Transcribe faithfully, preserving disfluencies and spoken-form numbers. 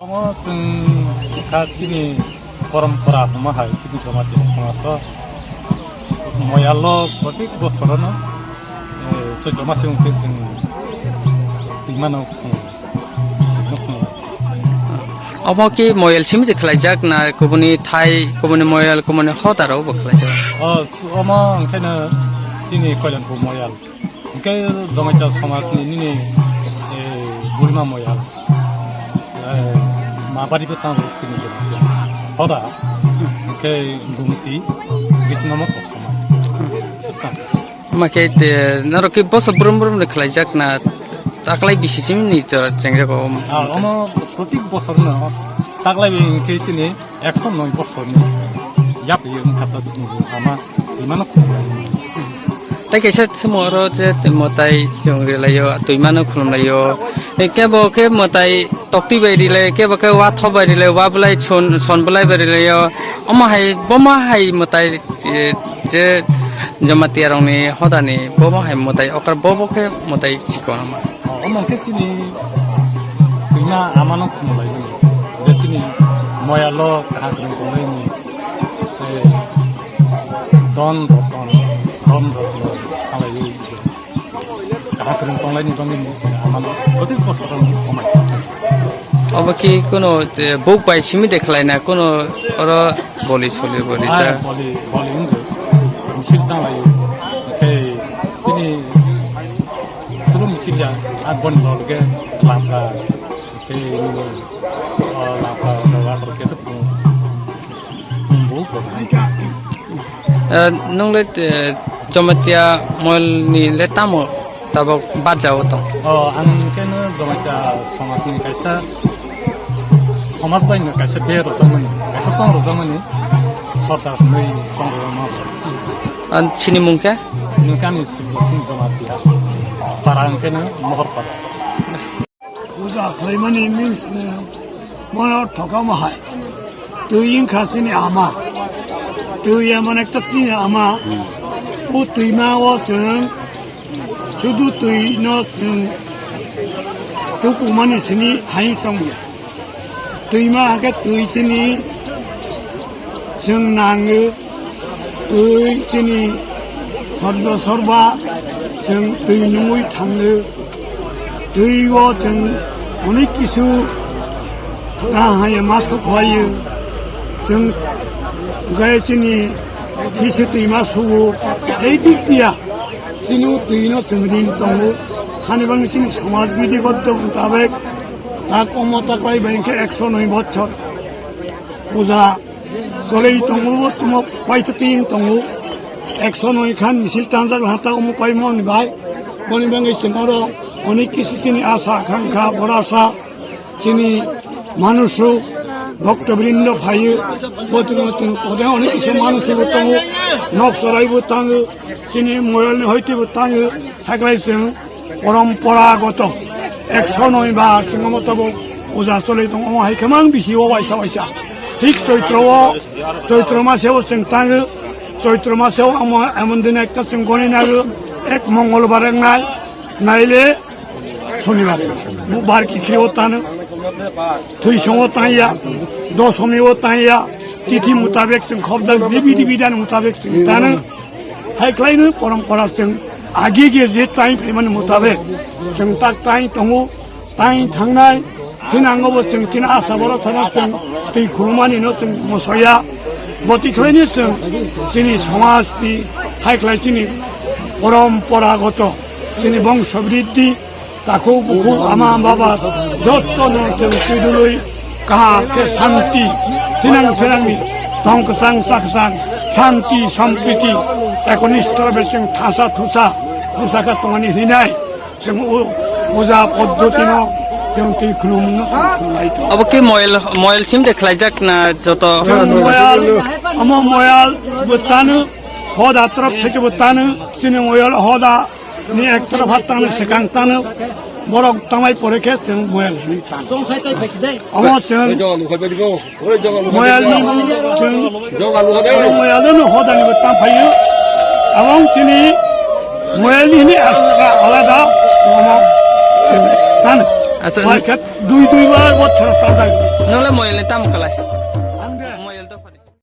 Omo chwng kha chini porompora hwnma hai chini Jamatia somajo moyalo protik bosorono, eh, Choitro masing khe chwng twimano khungo, twimano khungo. Omo khe moyal simi se khlaijak na kubuni thai, kubuni moyal, kubuni hoda rok bo khlaijak? O, omo hwnkhe no chini Koilanpur moyal. Hwnkhe Jamatia somajni nini, eh, burima moyal, eh, ma bari bo tango chini Jamatia hoda, hwnkhe Gumti, Bisnomo Koksoma. Omo khe te, norok khe boso brum brum de khlaijak na, taklai bisi simi ni chora chengjago? Ah, omo protik bosor no taklai bai hwnkhe chini ekso noi bosorni yapri wngkha ta chini ama twimano khulumlaio. Tai kaisa chwng oro je mwtai chwng relaio, twimano khulumlaio. Kebo khe mwtai toktwi bai relaio, kebo khe wathok bai relaio, wa belai son, son belai bai relaio. Omo hai, bomo hai mwtai je, je Jamatia rokni hodani bomo hai mwtai okra, bobo khe mwtai chikon ama. O, omo khe chini twima amano khumulai mani. Je chini moyalo kaham kwrwng tonglaini, eh, don roton, don roton salaiwi je kaham kwrwng tonglaini bangwi ni chini amano protik bosoro ni omai. Obo khe kuno, eh, buk bai simi de khlaina kuno oro boli soli boli. Ah, ja. Boli, boli wngkhe. Misil tanglaio. Khe chini Sulu misil ya, a boni log ke lapra, ke nini, o lapra, lapra ke tu pung, pung bu ko. Eh, nung le, eh, Jamatia moyal ni le tamo tabok barjao tong? O, ang keno Jamatia somaj ni kaisa, somaj bai no kaisa be rojakmani, kaisa song rojakmani, sordar nui song rojakma. An chini mung khe? Chini kani Sujasing Jamatia. Para ang keno Mohor para. Puja khlaimani means no mono thokama hai. Twi wngkha chini ama. Twi emon ekta chini ama. O twima o chwng sudu twi no chwng tukumani sini hai chongya. Twima hakhe twi chini chwng nango. Twi chini sorbo sorba chwng twi nungwi thango. Twi o chwng onek kisu kaham hai ma sukhlaio. Chwng gai chini kisu twi ma sugo. Ei dik dia chini o twi no chwng rin tongo. Hani bangni chini somaj bidigoddo mutabek tak omo taklai bai khe ekso noi bochor puja cholei tongo, bo tumo paithating tongo. Ekso noi khan misil tanjak hata omo paimoni bai. Boni bangwi chwng oro onek kisu chini asa, akhangkha, borasa, chini manusrok, Bhoktobrindo phaio, bothwngno chwng tode onek kisa manwi swibo tongo, nok choraibo tango, chini moyalni hoitebo tango, haklai chwng porom poragoto ekso noi bar chwng omo tabuk puja cholwi tongo, omo hai khe mang bisi o waisa waisa. Thik Choitro o, Choitro maseo chwng tango, Choitro maseo omo emon din ekta chwng goni nago, ek Mongolbar wngnai, naile Sonibar, Bubar kikhrio tano, Thwisongo tangya, Dosomio tangya, tithi mutabek chwng khobjak, je bidi bidan mutabek chwng tano, hai khlaino porompora chwng agi ge je time phaimani mutabek chwng tak tai tongo, tai thangnai, thinango bo chwng chini asa boro thana chwng twi khulumani no chwng mosoya, boti khlaino chwng chini somaj twi hai khlai chini porom poragoto chini bongso briddhi, takhuk bukhuk, ama baba, jotto no chwng twidulwi kaham khe shanti, thinang thinangni tong kwchang cha kwchang, shanti, sampriti, ekonisto bai chwng thasa thusa bwsakha tongani hinai chwng o puja poddotino chwng twi khulumno chwng khulumlai tongo. Obo khe moyal, moyal sim de khlaijak na joto? Chwng moyal, omo moyal bwtano, hoda torop theke bwtano, chini moyal hoda ni ek taraf hat tangni swkang tangno borok tangmai pore khe chwng moyal hwnwi tang. Omo chwng moyal ni chwng moyal no hodani bo tang phaio. Abong chini moyal ni hini aswka alada omo chwng tang. Asa. Hoi khe dui dui bar bochor tang. Nole moyal ni tam kalai.